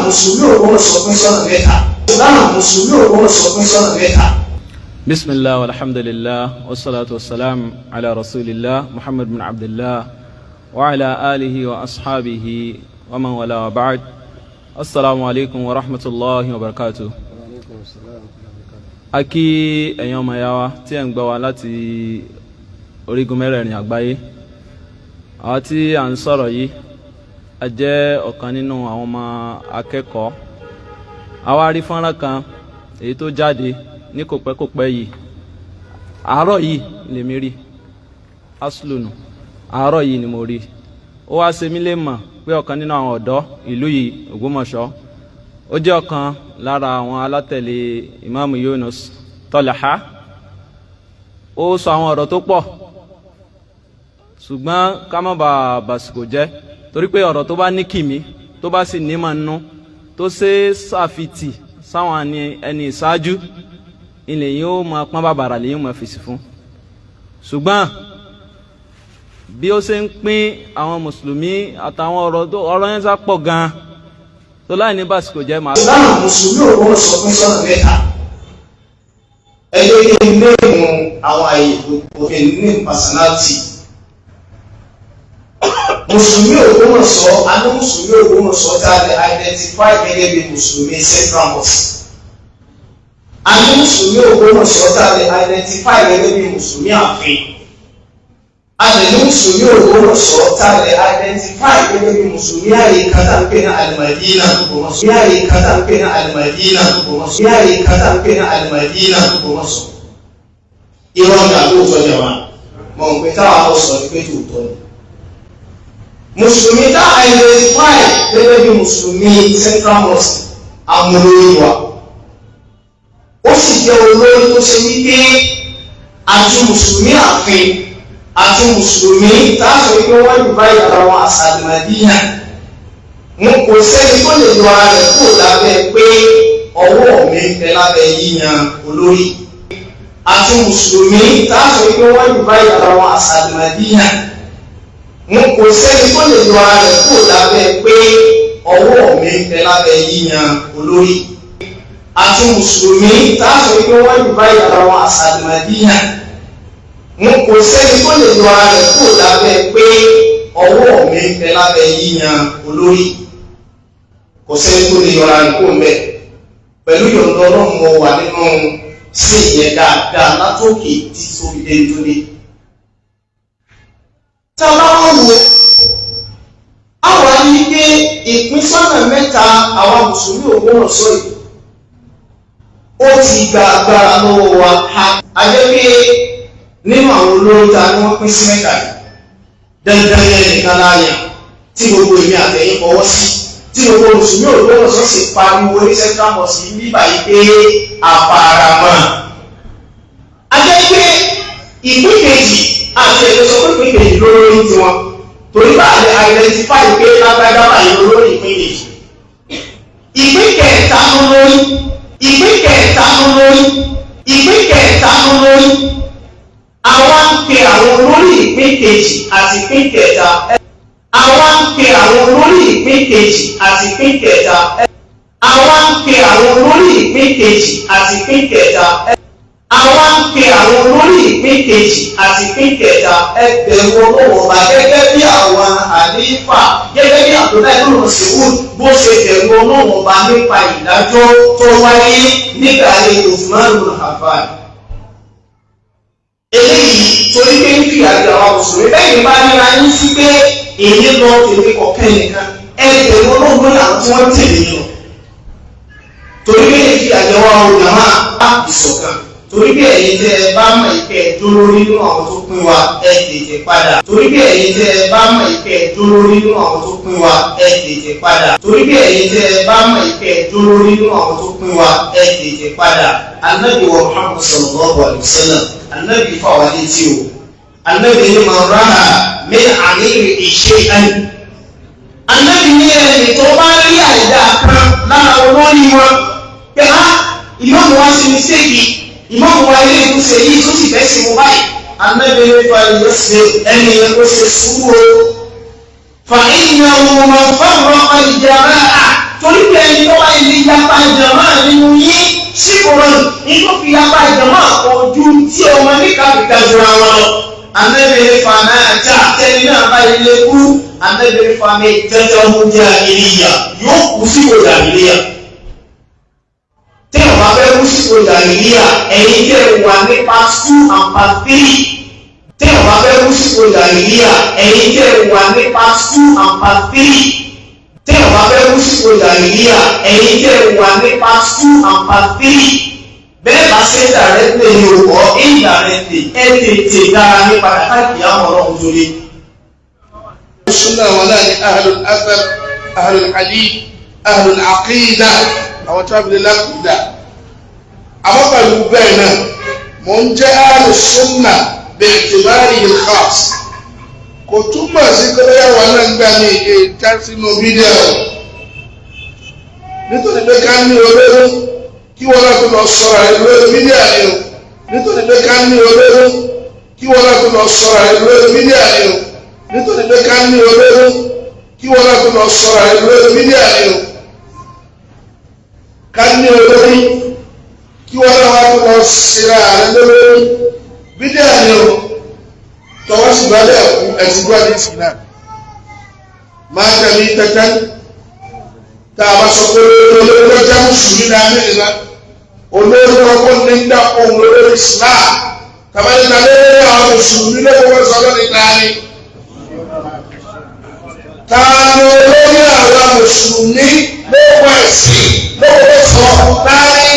Mùsùlùmí Ògbómọ̀ṣọ́ pín sọ́nà mẹ́ta. Islam Mùsùlùmí Ògbómọ̀ṣọ́ pín sọ́nà mẹ́ta. بسم الله والحمد لله والصلاة والسلام على رسول الله محمد بن عبد الله وعلى آله وأصحابه ومن والاه وبعد. السلام عليكم ورحمة الله وبركاته. A kí ẹ̀yin ọmọ ìyá wa tí ẹ̀ ń gbọ́ wa láti orígun mẹ́rẹ̀ẹ̀rin àgbáyé. Àwa tí à ń sọ̀rọ̀ yìí, a jẹ́ ọ̀kan nínú àwọn ọmọ akẹ́kọ̀ọ́. Àwa rí fọ́nrán kan èyí tó jáde ní kòpẹ́kòpẹ́ yìí. Àárọ̀ yìí lèmi rí aslunu, àárọ̀ yìí ni mo rí. Ó wá ṣe mí lè mọ̀ pé ọ̀kan nínú àwọn ọ̀dọ́ ìlú yìí, Ògbómọ̀ṣọ́, ó jẹ́ ọ̀kan lára àwọn alátẹ̀lé Imam Yunus Tọ́láhá. Ó sọ àwọn ọ̀rọ̀ tó pọ̀, ṣùgbọ́n ká má bàa bàsìkò jẹ́, torí pé ọ̀rọ̀ tó bá ní kìmí, tó bá sì nímọ̀ nínú, tó ṣe é ṣàfitì sáwọn ẹni ìṣáájú ilẹ̀ yìí, ó máa pọ́n bàbàrà lèyìn ó máa fèsì fún. Ṣùgbọ́n bí ó ṣe ń pín àwọn mùsùlùmí àtàwọn ọ̀rọ̀ tó ọ̀rọ̀ yẹn sá pọ̀ gan-an tó, láì ní bàsìkò jẹ́ màá. Islam Mùsùlùmí Ògbómọ̀ṣọ́ pín sọ́nà mẹ́ta. Ẹ jẹ́ kí n name àwọn àyè òfin ní personality. Mùsùlùmí Ògbómọ̀ṣọ́, a ní Mùsùlùmí Ògbómọ̀ṣọ́ tá a lè identify gẹ́gẹ́ bí Mùsùlùmí Central Mosque. A ní Mùsùlùmí Ògbómọ̀ṣọ́ tá a lè identify gẹ́gẹ́ bí Mùsùlùmí ààfin. A lè ní Mùsùlùmí Ògbómọ̀ṣọ́ tá a lè identify gẹ́gẹ́ bí Mùsùlùmí àyè kan tá à ń pè ní Alimadina Ògbómọ̀ṣọ́, àyè kan tá à ń pè ní Alimadina Ògbómọ̀ṣọ́, àyè kan tá à ń pè ní Alimadina Ògbómọ̀ṣọ́. Irọ́ ni àbóòtọ́ jẹ wa mọ̀ n pé táwa ó sọ ní pé tòótọ́ ni. Mùsùlùmí tá a identify gẹ́gẹ́ bí Mùsùlùmí Central Mosque, amúlórí wa, ó sì jẹ́ olórí tó ṣe wípé àti Mùsùlùmí ààfin àti Mùsùlùmí tá a sọ wípé wọ́n divide ara wọn as Alimadina, wọn kò sẹ́ni tó lè yọ ara rẹ̀ kúrò lábẹ́ pé ọwọ́ mi ń bẹ lábẹ́ yíyan olórí. Àti Mùsùlùmí tá a sọ wípé wọ́n divide ara wọn as Alimadina, wọn kò sẹ́ni tó lè yọ ara rẹ̀ kúrò lábẹ́ pé ọwọ́ mi ń bẹ lábẹ́ yíyan olórí. Àti Mùsùlùmí tá a sọ wípé wọ́n divide ara wọn as Alimadina, wọn kò sẹ́ni tó lè yọ ara rẹ̀ kúrò lábẹ́ pé ọwọ́ mi ń bẹ lábẹ́ yíyan olórí. Kò sẹ́ni tó lè yọ ara rẹ̀ kúrò mbẹ́. Pẹ̀lú ìyọ̀ǹda Ọlọ́run, mo wà nínú sí ìyẹn dáadáa látòkè títí tó fi dé tó dé. Tá a bá wọ́n wo àwọn ní pé ìpín sọ́nà mẹ́ta àwọn Mùsùlùmí Ògbómọ̀ṣọ́ yìí, ó ti gba agbára lọ́wọ́ wa. A jẹ́ pé nínú àwọn olórí ta ni wọ́n pín sí mẹ́ta yìí, dandan yẹn nìkan láàyè tí gbogbo èmi àtẹ̀yìn fọwọ́ sí, tí gbogbo Mùsùlùmí Ògbómọ̀ṣọ́ sì pariwo ní Central Mosque níbà yìí pé àfàràmọ́. A jẹ́ pé ìpín kejì àti ẹ̀jẹ̀ sọ pé ìpín kejì lórí tiwọn, torí bá a lè identify pé lágbájá báyìí lórí ìpín kejì. Ìpín kẹta ló lórí, ìpín kẹta ló lórí, ìpín kẹta ló lórí. Àwa ń pe àwọn olórí ìpín kejì àti ìpín kẹta. Àwa ń pe àwọn olórí ìpín kejì àti ìpín kẹta. Àwa ń pe àwọn olórí ìpín kejì àti ìpín kẹta. Àwa ń pe àwọn olórí ìpín kejì àti ìpín kẹta, ẹ bẹ̀rù Ọlọ́wọ́ Ọba gẹ́gẹ́ bí àwọn àlífà, gẹ́gẹ́ bí Abdullahi ibn Mas'ud bó ṣe bẹ̀rù Ọlọ́wọ́ Ọba nípa ìdájọ́ tó wáyé nígbà ayé Uthman ibn Affan. Eléyìí torí pé ń fi àjọ àwọn Mùsùlùmí bẹ́ẹ̀ ni bá níra yín sí pé èyí lọ tèmi kọ̀ọ̀kan nìkan, ẹ bẹ̀rù Ọlọ́run lórí àwọn tí wọ́n tẹ̀lé yín lọ, torí pé ń fi àjọ wa olùdámà ìṣọ̀kan, torí bí ẹ̀yin tẹ́ ẹ bá mọ̀ ìpẹ́ dúró nínú àwọn tó pín wa, ẹ tètè padà. Torí bí ẹ̀yin tẹ́ ẹ bá mọ̀ ìpẹ́ dúró nínú àwọn tó pín wa, ẹ tètè padà. Torí bí ẹ̀yin tẹ́ ẹ bá mọ̀ ìpẹ́ dúró nínú àwọn tó pín wa, ẹ tètè padà. Anabi wa Muhammad sallallahu alayhi wa sallam, Anabi fáwọn létí o. Anabi ní man ra'a min amiri shay'an, Anabi ní ẹni tó bá rí àìdá kan lára olórí wọn pé á, ìmáàmù wa ṣe mistake, ìmáàmù wa ilé ìtúnṣe yìí tó sì fẹ́ sí mo báyìí, Anabi ní fa yẹsẹ, ẹni yẹn kó ṣe sùúrù o. Fa innahu man farraqa al-jama'a, torí pé ẹni Kìfùrọ̀ inú fi apá ìjọba ojú tí ọmọ níka fi ga jura wọn lọ. Anábìrin fanáàjà tẹni náà bá ilé kú, anábìrin fami tẹ́tẹ́ ọmọ jàhílíyà yóò kú sípò jàhílíyà. Tí ọba fẹ́ kú sípò jàhílíyà, ẹ̀yin tẹ́ wà ní part 2 and part 3. Tí ọba fẹ́ kú sípò jàhílíyà, ẹ̀yin tẹ́ wà ní part 2 and part 3. Tí ọba fẹ́ kú sípò jàhílíyà, ẹ̀yin tẹ́ wà ní part 2 and part 3. Bẹ́ẹ̀ bá ṣe directly ní o indirectly, ẹ tètè dára ní padà káàkiri àwọn ọlọ́run torí. Sunna wọn náà ni ahlul athar, ahlul hadith, ahlul aqida, àwọn tí wọ́n fi lè lákìdá. Àmọ́ pẹ̀lú bẹ́ẹ̀ náà, mò ń jẹ́ ahlus sunna bi'tibarihi al-khas. Kò túmọ̀ sí pé bóyá wọn náà ń gbà ní ìjà sínú fídíò. Nítorí pé ká ní olóró kí wọ́n náà tó lọ sọ̀rọ̀ ẹ̀ lórí fídíò ni o. Nítorí pé ká ní olóró kí wọ́n náà tó lọ sọ̀rọ̀ ẹ̀ lórí fídíò ni o. Nítorí pé ká ní olóró kí wọ́n náà tó lọ sọ̀rọ̀ ẹ̀ lórí fídíò ni o. Ká ní olórí kí wọ́n náà wá tó lọ síra rẹ̀ lórí fídíò ni o. Tọwọ́ sì bá bẹ́ẹ̀ kú ẹ̀sìn gbọ́ àdìsí náà. Máa tẹ̀lé tẹ́tẹ́ tá a bá sọ pé olórí tó jẹ́ mùsùlùmí náà mẹ́rin náà olórí kọ́kọ́ ní dàpọ̀ olórí Islam tàbí níta lórí àwọn mùsùlùmí lọ́wọ́ sọ lórí tani. Tani olórí àwọn mùsùlùmí lọ́wọ́ ẹ̀sìn lọ́wọ́ sọ tani.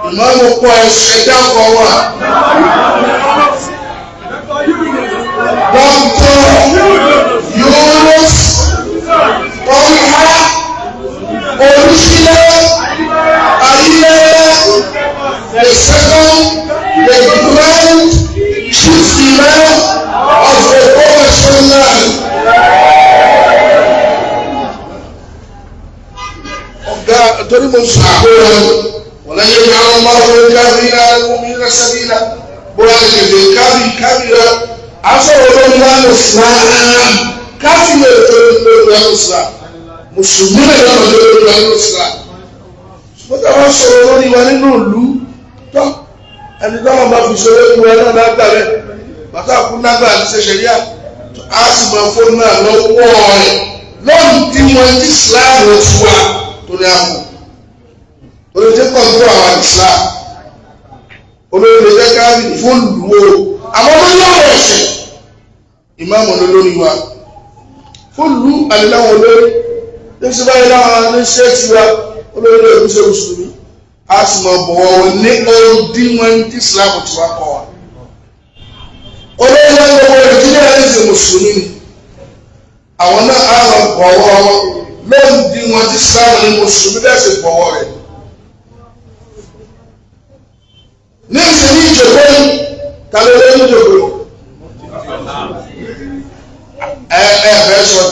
Ìmọ̀ọ́mù pọ̀ ẹ̀sìn dákọ̀ wà. Dr. Yunus Tọ́lá Olúṣílẹ̀ Ayílẹ̀, the second, the grand chief imam of the Ogbomosho land. Ọ̀gá torí mo sọ àkóyọ wọ́n lẹ́yìn ìyá àwọn ọmọ ọ̀rọ̀ káfíńlá omi sẹ́bílá bóyá kèfé káfí káfíńlá asọ̀rọ̀ olórí wa lọ sílám káfí lè tó lórí wa lọ sílám mùsùlùmí lè lọ́nà lórí wa lọ sílám. Ṣùgbọ́n táwọn sọ̀rọ̀ lórí wa nínú ìlú tọ́ ẹni táwọn bá fi ṣe lórí wa náà lágbà rẹ̀ bàtà kú lágbà àti ṣe ṣẹ̀ríà á sì máa fóònù náà lọ́wọ́ rẹ̀ lọ́nà tí wọ́n ti Islam ti wà torí àpò torí tí kọ̀ǹtò àwọn Islam olórí lè jẹ́ káàbì fóònù wo àmọ́ lórí ọ̀rọ̀ ẹ̀sìn ìmáàmù olórí wa fóònù àlelawọn olórí ní ṣe báyìí láwọn ní ṣe ti wa olórí lè ṣe mùsùlùmí a sì mọ̀ bọ̀wọ̀ wọn ní òdiwọ̀n tí Islam ti wá kọ́ wa olórí wọn gbogbo Nàìjíríà ní ṣe mùsùlùmí ni àwọn náà á lọ bọ̀wọ̀ wọn lódiwọ̀n tí Islam ní mùsùlùmí bẹ́ẹ̀ sì bọ̀wọ̀ rẹ̀. Ní ìsinmi ìjòkó yìí ta ló lé ìjòkó yìí ẹ ẹ fẹ́ sọ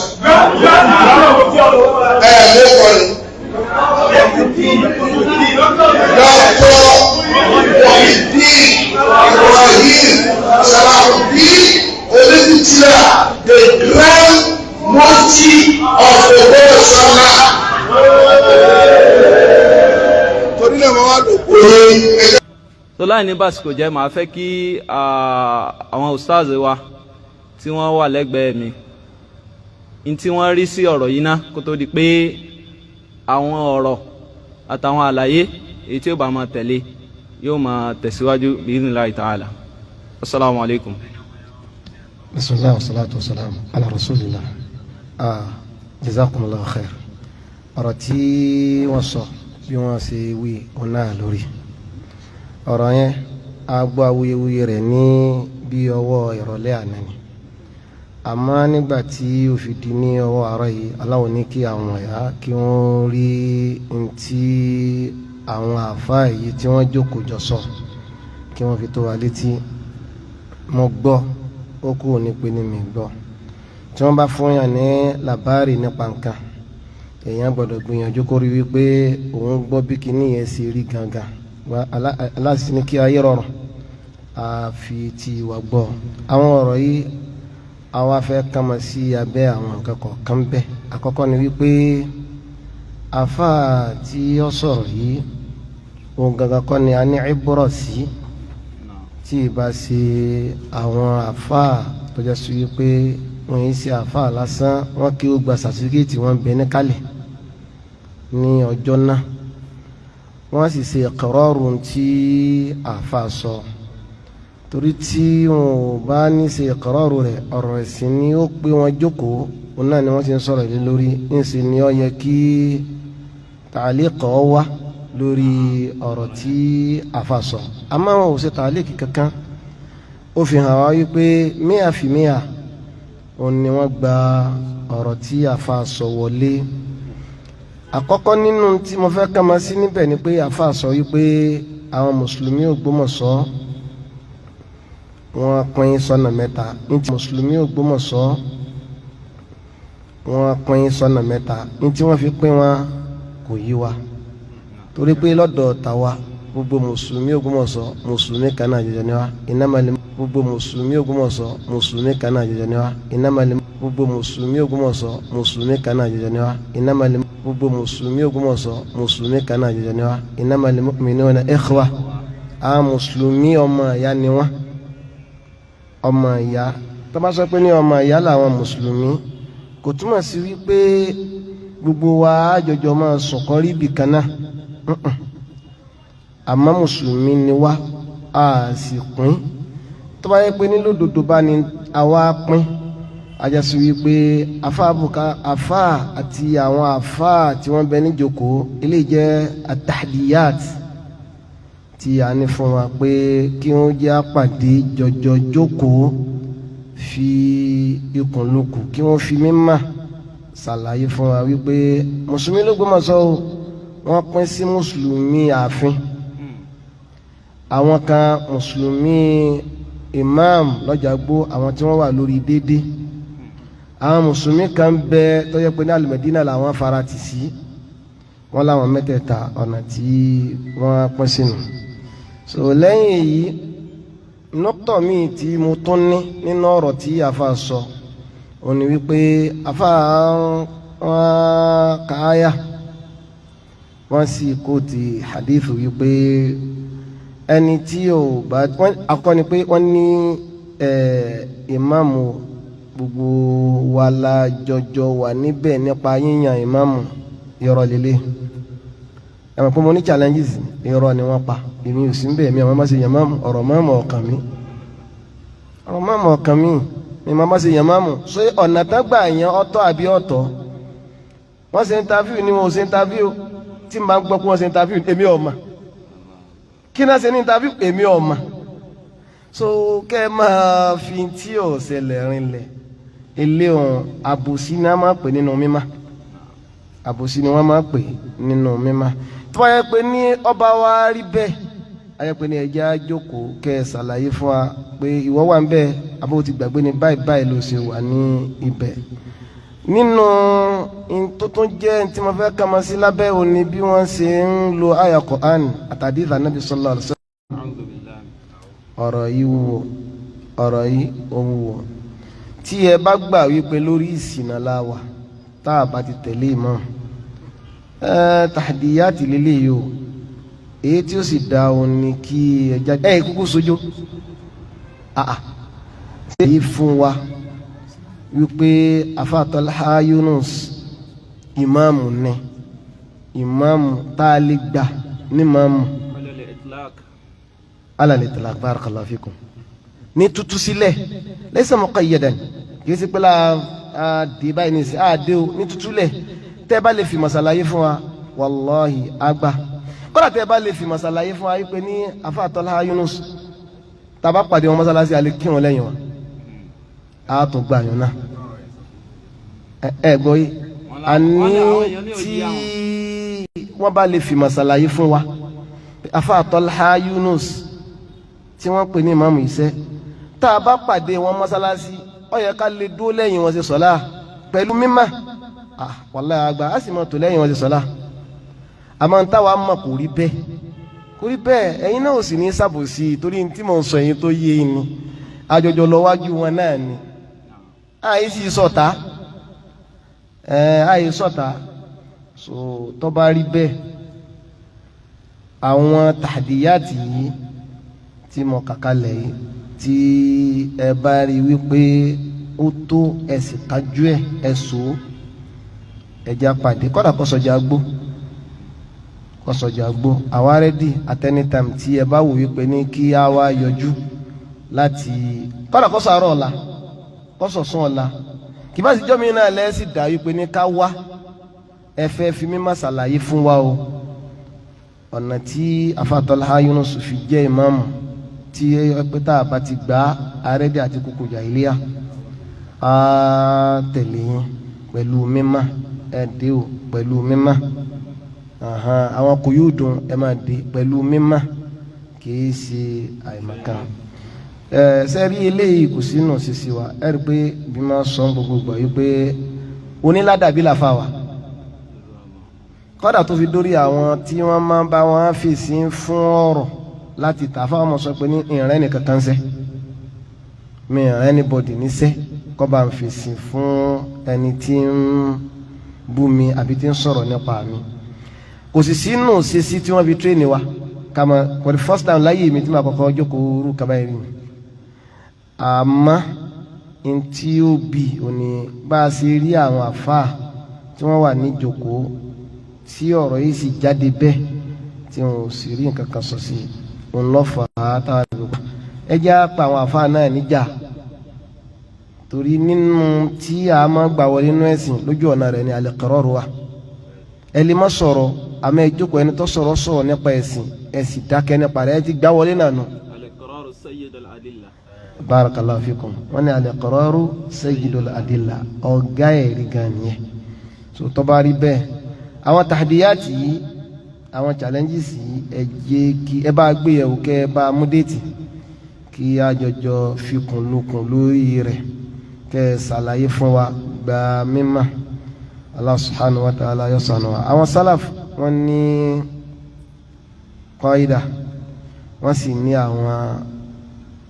ẹ lẹ́kọ̀ọ́ ni Dr. Wahideen Ibrahim Salahuddin Olufitila, the grand mufti of Ogbomosho. Torí náà wọ́n wá lóko ní ẹgbẹ́. So láì ní bàsìkò jẹ́, màá fẹ́ kí àwọn ustaz wa tí wọ́n wà lẹ́gbẹ̀ẹ́ mi n tí wọ́n rí sí ọ̀rọ̀ yìí ná kó tó di pé àwọn ọ̀rọ̀ àtàwọn àlàyé èyí tí ó bá máa tẹ̀lé yóò máa tẹ̀síwájú bi'idhnillahi ta'ala. Assalamu alaikum. Bismillah wa salatu wa salam ala rasulillah. Jazakumullahu khair. Ọ̀rọ̀ tí wọ́n sọ bí wọ́n ṣe wí ọ̀nà lórí ọ̀rọ̀ yẹn, a gbọ́ awuyewuye rẹ̀ ní bí ọwọ́ ìrọ̀lẹ́ àná ni, àmọ́ nígbà tí ó fi di ní ọwọ́ àárọ̀ yìí, aláwo ní kí àwọn ọ̀yá kí wọ́n rí ntí àwọn àáfàá yìí tí wọ́n jókòó jọ sọ kí wọ́n fi tó wa létí. Mo gbọ́ ó kúrò ní pé ní mi gbọ́ tí wọ́n bá fún yàn ní làbárì nípa nǹkan, èèyàn gbọ́dọ̀ gbìyànjú kó rí wípé òun gbọ́ bí kinní yẹn ṣe rí gangan. Aláṣẹ ní kí ayé rọrùn a fi ti wà gbọ́ àwọn ọ̀rọ̀ yìí. Àwa fẹ́ kàmá sí abẹ́ àwọn nǹkan kọ̀ọ̀kan bẹ́ẹ̀. Àkọ́kọ́ ni wípé àfáà tí ó sọ̀rọ̀ yìí Òun gangan kọ́ ni a ní ìbúrọ̀ sí, tí ì bá ṣe àwọn àfáà tó jẹ́ sí wípé wọ́n yìí ṣe àfáà lásán, wọ́n kí ó gba sàtífíkẹ́ẹ̀tì wọn bẹ ní kalẹ̀ ní ọjọ́ náà, wọ́n sì ṣe ìkọrọ́rùn tí àfáà sọ. Torí tí wọn ò bá ní ṣe ìkọrọ́rùn rẹ̀, ọ̀rọ̀ ẹ̀sìn ni ó pé wọn jókòó, òun náà ni wọ́n ti ń sọ̀rọ̀ lé lórí. Ńṣe ni ó yẹ kí tàlíkọ̀ wá lórí ọ̀rọ̀ tí àfáà sọ. Àmọ́ wọn ò ṣe tàlíkì kankan. Ó fi hàn wá wípé míà fi míà òun ni wọ́n gba ọ̀rọ̀ tí àfáà sọ wọlé. Àkọ́kọ́ nínú tí mo fẹ́ kà máa sí níbẹ̀ ni pé àfáà sọ wípé àwọn mùsùlùmí Ògbómọ̀ṣọ́ wọ́n pín sọ́nà mẹ́ta. Ní ti mùsùlùmí Ògbómọ̀ṣọ́ wọ́n pín sọ́nà mẹ́ta. Ní tí wọ́n fi pín wọn kò yí wa, torí pé lọ́dọ̀ tàwa gbogbo mùsùlùmí Ògbómọ̀ṣọ́ mùsùlùmí kan náà jọjọ ni wa. Ìnámalẹ̀ gbogbo mùsùlùmí Ògbómọ̀ṣọ́ mùsùlùmí kan náà jọjọ ni wa. Ìnámalẹ̀ gbogbo mùsùlùmí Ògbómọ̀ṣọ́ mùsùlùmí kan náà jọjọ ni wa. Ìnámalẹ̀ gbogbo mùsùlùmí Ògbómọ̀ṣọ́ mùsùlùmí kan náà jọjọ ni wa. Innamal mu'minuna ikhwa. Àwọn mùsùlùmí ọmọ ìyá ni wọ́n, ọmọ ìyá. Tó bá sọ pé ní ọmọ ìyá làwọn mùsùlùmí, kò túmọ̀ sí wípé gbogbo wa àjọjọ máa sùn kọ́ rí ibì kan náà. Àmọ́ mùsùlùmí ni wá, a sì pín. Tó bá yẹ pé nílòdodo bá ní àwa pín, ajásí wípé àfáà àti àwọn àfáà tí wọ́n bẹ níjókòó, eléyìí jẹ́ atahdiyat tí a ní fún wa pé kí wọ́n jẹ́ àpàdé jọjọ jókòó fi ikùn lukùn, kí wọ́n fi mímà ṣàlàyé fún wa wípé mùsùlùmí l'Ógbómọ̀ṣọ́ o, wọ́n pín sí mùsùlùmí ààfin, àwọn kan mùsùlùmí imam lọ́jàgbó, àwọn tí wọ́n wà lórí déédéé, àwọn mùsùlùmí kan bẹ tó yẹ pé ní alimẹdínà làwọn fara tì sí, wọn làwọn mẹ́tẹ̀ẹ̀ta ọ̀nà tí wọ́n pín sínú. So lẹ́yìn èyí, nọ́tọ̀ míì tí mo tún ní nínú ọ̀rọ̀ tí afa sọ ó ní wípé afa wọn kàáyà, wọ́n sì kó ti hadith wípé ẹni tí ò bá wọ́n akọni pé wọ́n ní ìmáàmù gbogbo wa la jọjọ wà níbẹ̀ nípa yíyan ìmáàmù. Irọ́ lélẹ̀, ẹ mọ̀ pé mo ní challenges. Irọ́ ni wọ́n pa, èmi ò sí ń bẹ̀, mi àwọn bá ṣe yàn máàmù, ọ̀rọ̀ máàmù ọ̀kàn mi, ọ̀rọ̀ máàmù ọ̀kàn mi, mi máa bá ṣe yàn máàmù. Ṣé ọ̀nà tán gbà yàn ọ̀tọ̀ àbí ọ̀tọ̀? Wọ́n ṣe interview ni wọn ò ṣe interview. Tí n bá gbọ́ pé wọ́n ṣe interview, èmi ò mọ̀. Kí náà ṣe ní interview, èmi ò mọ̀. So kẹ́ ẹ máa fi tí ò ṣẹlẹ̀ rinlẹ̀ ilé òun, àbòsí ni wọ́n máa pè nínú mímá, àbòsí ni wọ́n máa pè nínú mímá. Tó bá yẹ pé ní ọba wa rí bẹ́ẹ̀, a yẹ pé ní ẹjẹ́ á jókòó kẹ́ ẹ ṣàlàyé fún wa pé ìwọ wà ń bẹ́ẹ̀, abó ti gbàgbé ni báyìí báyìí ló ṣe wà ní ibẹ̀. Nínú tó tún jẹ́ tí mo fẹ́ kama sí lábẹ́ òní bí wọ́n ṣe ń lo àyà Qur'an àtàdé Ànábì sallallahu alaihi wasallam, ọ̀rọ̀ yìí wúwo, ọ̀rọ̀ yìí ó wúwo. Tí ẹ bá gbà wípé lórí ìsìnà la wà tá a bá ti tẹ̀lé ìmọ̀ tàdíyàtì lélẹ̀ yìí o, èyí tí ó sì da òun ni kí ẹ jáde ẹ kúkú sojú èyí fún wa wípé afa Talha Yunus ìmáàmù ni, ìmáàmù tá a lè gbà ní ìmáàmù alal itlaq. Barakallahu fikum. Ní tútú sílẹ̀, laysa muqayyadan, kì í sí pé la dé báyìí ní ìsìn àdé o, ní tútú lẹ̀. Tẹ́ bá lè fi màsàlàyé fún wa, wàláhì àgbà. Kọ́dà tẹ́ bá lè fi màsàlàyé fún wa wípé ní afa Talha Yunus, tá a bá pàdé wọn mọ́sálásí, a lè kírun lẹ́yìn wọn, a tún gbà yàn náà. Ẹ gbọ́ yìí, àní tí wọ́n bá lè fi màsàlàyé fún wa, afa Talha Yunus tí wọ́n pè ní ìmáàmù iṣẹ́, tá a bá pàdé wọn mọ́sálásí, ó yẹ ká lè dúró lẹ́yìn wọn ṣe sọ́lá pẹ̀lú mímọ́. Wàláhì àgbà á sì mọ̀ tó lẹ́yìn wọn ṣe sọ́lá. Àmọ́ táwa mọ̀ kò rí bẹ́ẹ̀, kò rí bẹ́ẹ̀. Ẹ̀yin náà ò sì ní sàbòsí, torí tí mò ń sọ ẹ̀yin tó yé ni àjọjọ lọ wájú wọn náà ni. Àyè sì sọ̀tá, àyè sọ̀tá. So tó bá rí bẹ́ẹ̀, Àwọn tàdíyàtì yìí tí mo kàkálẹ̀ yìí, tí ẹ bá rí wípé ó tó, ẹ sì kájú ẹ, ẹ sọ ẹja pàdé. Kọ́dà kọ́sọ̀jà gbó, kọ́sọ̀jà gbó, àwa ready at any time tí ẹ bá wò wípé ní kí á wá yọjú láti kọ́dà kọ́sọ̀ àárọ̀ ọ̀la, kọ́sọ̀ sún ọ̀la, kì bá sì jọ́ mi náà lẹ́sì dá wípé ní ká wá. Ẹ fẹ́ fi mímọ́ ṣàlàyé fún wa o ọ̀nà tí Afa Tọ́lá Yunus fi jẹ́ ìmáàmù, tí ẹ pé tá a bá ti gbà arẹ́dẹ̀ àti kókò jàhílíyà á tẹ̀lé yín pẹ̀lú mímọ́. Ẹ dé o pẹ̀lú mímọ́. Àwọn kò yóò dùn, ẹ máa dé pẹ̀lú mímọ́, kìí ṣe àìmọ̀kan. Ẹ sẹ́rí, eléyìí kò sínú sísí wa. Ẹ rí i pé bí máa sọ gbogbo gbà yìí pé onílàdàbí làfa wa, kọ́dà tó fi dórí àwọn tí wọ́n máa ń bá wọn fèsì fún ọ̀rọ̀ láti tà fáwọn ọmọ sọ pé ní ìrìn nìkan kan sẹ́ mi ìrìn anybody níṣẹ́ kọ́ bá ń fèsì fún ẹni tí ń bú mi àbí tí ń sọ̀rọ̀ nípa mi. Kò sì sínú sísí tí wọ́n fi train wa kàmá. For the first time láyé mi tí màá kọ́kọ́ jókòó rú kaba yìí rí mi, àmọ́ ntí ó bì òní bá a ṣe rí àwọn àfáà tí wọ́n wà ní jókòó tí ọ̀rọ̀ yìí sì jáde bẹ́ẹ̀, tí wọn ò sì rí nǹkan kan sọ sí i, òun lọ́ fà á táwa lè kó ẹ jẹ́ á pa àwọn àfáà náà níjà, torí nínú tí a máa gbà wọlé nínú ẹ̀sìn lójú ọ̀nà rẹ̀ ní al-iqrar wa. Ẹ lè má sọ̀rọ̀, àmọ́ ẹ jókòó, ẹni tó sọ̀rọ̀ sọ̀rọ̀ nípa ẹ̀sìn, ẹ sì dákẹ́ nípa rẹ̀, ẹ ti gbà wọlé náà nù. Al-iqraru sayyidul adilla. Barakallahu fikum. Wọ́n ní al-iqraru sayyidul adilla, ọ̀gá ẹ̀rí gan nìyẹn. So tó bá rí bẹ́ẹ̀, àwọn tahdiyati yìí, àwọn challenges yìí, ẹ jẹ́ kí ẹ bá gbé yẹ̀wò, kẹ́ ẹ bá mú date kí a jọjọ fikùn lukùn lórí rẹ̀, kẹ́ ẹ ṣàlàyé fún wa gba mímọ́. Allah subhanahu wa ta'ala yóò ṣàánú wa. Àwọn salaf, wọ́n ní qaida, wọ́n sì ní àwọn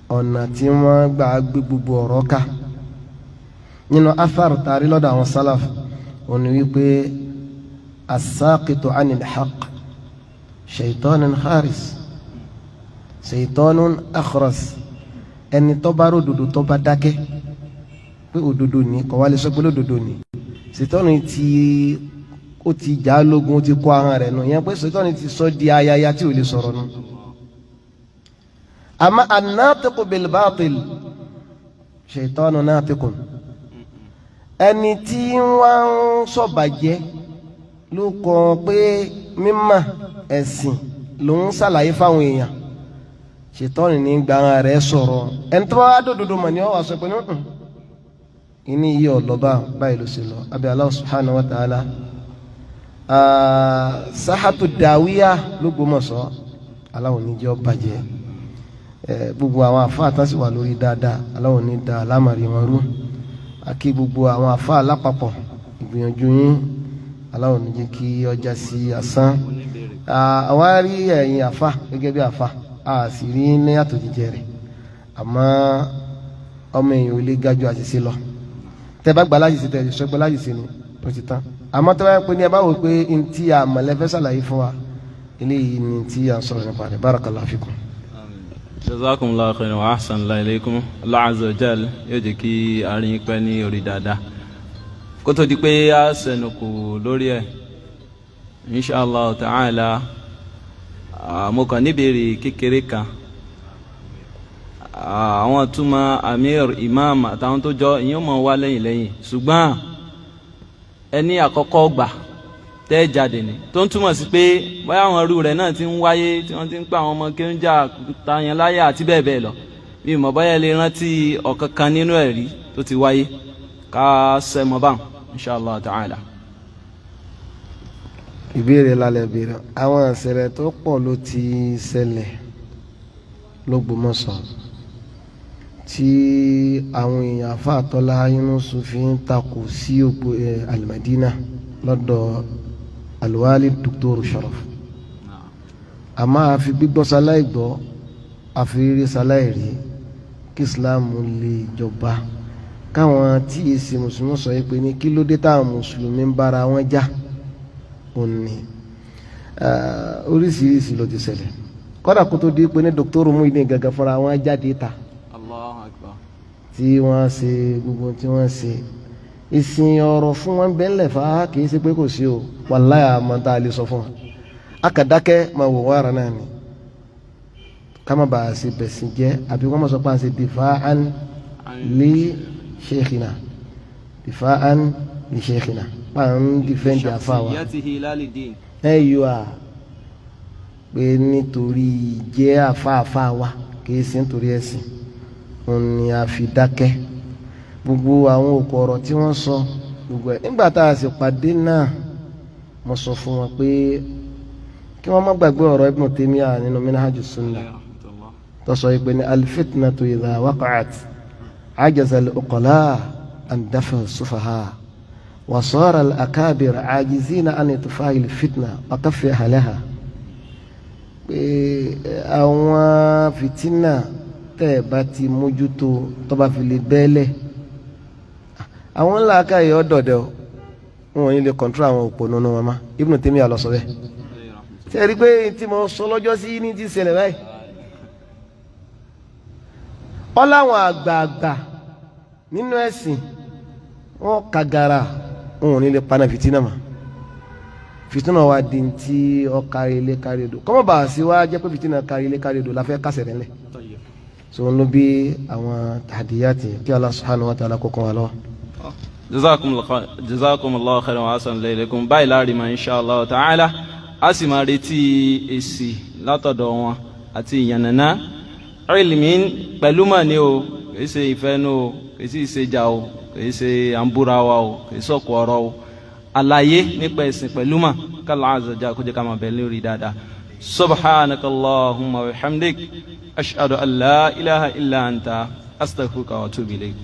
ọ̀nà tí wọ́n gbà gbé gbogbo ọ̀rọ̀ ká. Nínú athar tàrí lọ́dọ̀ àwọn salaf, òun ni wípé as-saqitu anil haqq shaytanun kharis, shaytanun akhras. Ẹni tó bá ròdòdó, tó bá dákẹ́ pé òdodo ní, kò wá lè sọ pé lódodo ní, ṣètọ́nù tí ó ti jà á lógun, ó ti kó ahọ́n rẹ̀ nù yẹn, pé ṣètọ́nù ti sọ di ayaya tí ò lè sọ̀rọ̀ nù. Àmọ́ an-natiqu bil batil shaytanu natiqun, ẹni tí wọ́n ń sọ̀bàjẹ́ ló kọ pé mímọ̀ ẹ̀sìn ló ń ṣàlàyé fáwọn èèyàn, ṣètọ́nù ní gbàrà rẹ̀ sọ̀rọ̀. Ẹni tó bá dòdòdó mọ̀ ní ọ̀ wá sọ pé ní ìní yìí ọ̀lọ́ba báyìí ló ṣe lọ. Abẹ́ Allah subhanahu wa ta'ala, sáhàtú dàwíyà l'Ógbómọ̀ṣọ́, aláwọ̀ níjọ́ bàjẹ́. Gbogbo àwọn àfáà tán sì wà lórí dáadáa, aláwọ̀ ní da alámàrí wọn rú. Àkí gbogbo àwọn àfáà lápapọ̀, ìgbìyànjú yín, aláwọ̀ ní jẹ́ kí ọjà sí asán. Àwa rí ẹ̀yin àfáà gẹ́gẹ́ bí àfáà, a sì rí ní àtòjíjẹ rẹ̀, àmọ́ ọmọ èèyàn ò lè ga ju àṣìṣe lọ. Tẹ bá gba láṣìṣe, tẹ sọ pé láṣìṣe ni, ó ti tán. Àmọ́ tẹ bá yẹ pé ní ẹ bá wò pé ntí àmọ̀lẹ́fẹ́ ṣàlàyé fún wa, eléyìí ni tí à ń sọ̀rọ̀ nípa rẹ̀. Barakallahu fikum. Jazakumullahu khairan wa ahsanallahu ilaykum. Allah azza wa jal yóò jẹ́ kí àárín pẹ́ ní orí dáadáa. Kó tó di pé a sẹnu kù lórí ẹ̀, inshallah ta'ala, mo kàn níbèrè kékeré kan. Àwọn túmọ̀ amir, imam àtàwọn tó jọ ìyẹn mọ̀ wá lẹ́yìn lẹ́yìn, ṣùgbọ́n ẹni àkọ́kọ́ gbà tẹ́ jáde ni tó ń túmọ̀ sí pé bóyá àwọn irú rẹ̀ náà ti ń wáyé tí wọ́n ti ń pa àwọn ọmọ kéńjà tayan láyà àti bẹ́ẹ̀ bẹ́ẹ̀ lọ. Bí mo bóyá lè rántí ọ̀kan kan nínú ẹ̀rí tó ti wáyé ká sẹ́mọ̀ báwọn, inshallah ta'ala. Ìbéèrè lálẹ́ béèrè. Àwọn ìṣẹ̀lẹ̀ tó pọ̀ ló ti ṣẹlẹ̀ l'Ógbómọ̀ṣọ́ tí àwọn èèyàn Àfáà Yunus fi ń takò sí òpó Alimadina lọ́dọ̀ Alwali Dr. Sharaf. Àmọ́ àfi gbígbọ́ sáláì gbọ́, àfi rírí sáláì rí, kí Islam lè jọba, káwọn tí èsì mùsùlùmí sọ yìí pé ní kí ló dé táwọn mùsùlùmí ń bára wọn já òní. Oríṣiríṣi ló ti ṣẹlẹ̀ kódà kó tó di pé ní Dr. Muyideen gangan fúnra wọn jáde ta. Allahu Akbar. Tí wọ́n ṣe gbogbo tí wọ́n ṣe ìsìn ọ̀rọ̀ fún wọn bẹ́ńlẹ̀ fa, kì í ṣe pé kò sí o, wàláyà àmọ́ tá a lè sọ fún wọn, akàdákẹ́ máa wò wọ́n ara náà ni, ká má bàa ṣe bẹ̀sìn jẹ́, àbí wọ́n máa sọ pé à ń ṣe difa'an li sheikhina, difa'an li sheikhina, pa ń defend àfa wa. Shakhsiyatihi la lidin. Ẹ yọ à pé nítorí jẹ́ àfáàfáà wa, kì í ṣe nítorí ẹ̀sìn òun ni a fi dákẹ́ gbogbo àwọn òkú ọ̀rọ̀ tí wọ́n sọ gbogbo ẹ̀. Nígbà tá a sì pàdé náà, mo sọ fún wọn pé kí wọ́n má gbàgbé ọ̀rọ̀ Ibn Taymiyyah nínú Minhajus Sunnah tó sọ yìí pé ní al-fitnatu idha waqa'at ajaza al-uqala an dafa as-sufaha wa sara al-akabir ajizina an itfa'i al-fitna wa kaffi ahliha, pé àwọn fìtínà tẹ́ ẹ̀ bá ti mójútó, tó bá fi lè bẹ́ẹ̀lẹ̀, àwọn ńlá akáyè ọ̀dọ̀dẹ̀ o, wọn ò ní lè control àwọn òpó nínú wọn mọ́. Ibn Taymiyyah ló sọ bẹ́ẹ̀. Ṣe rí i pé tí mo sọ lọ́jọ́ sí ní ti ṣẹlẹ̀ báyìí, ọ láwọn àgbààgbà nínú ẹ̀sìn wọn kàgàrà, wọn ò ní lè paná fìtínà mọ́. Fìtínà wa di ti ọ kárí ilé kárí odò, kọ́mọ̀ bá a sí wa jẹ́ pé fìtínà kárí ilé kárí odò la fẹ́ kásẹ̀ rẹ̀ ńlẹ̀. So ń ló bí àwọn tàdíyàtì kí Allah subhanahu wa ta'ala kó kún wa lọ́wọ́. Jazakumullahu khairan wa ahsana ilaykum. Báyìí láàrin ma insha Allah ta'ala, a sì máa retí èsì látọ̀dọ̀ wọn àti ìyànnàná ilmin pẹ̀lú mọ̀ ní o. Kìí ṣe ìfẹ́nu o, kìí sì ṣe ìjà o, kìí ṣe àǹbúra wa o, kìí sọ̀kò ọ̀rọ̀ o, àlàyé nípa ẹ̀sìn pẹ̀lú mọ̀. Kálá azza jalla kó jẹ́ ká máa bẹ̀ lórí dáadáa. Subhanakallahumma wa bihamdik, ashhadu an la ilaha illa anta, astaghfiruka wa atubu ilayk.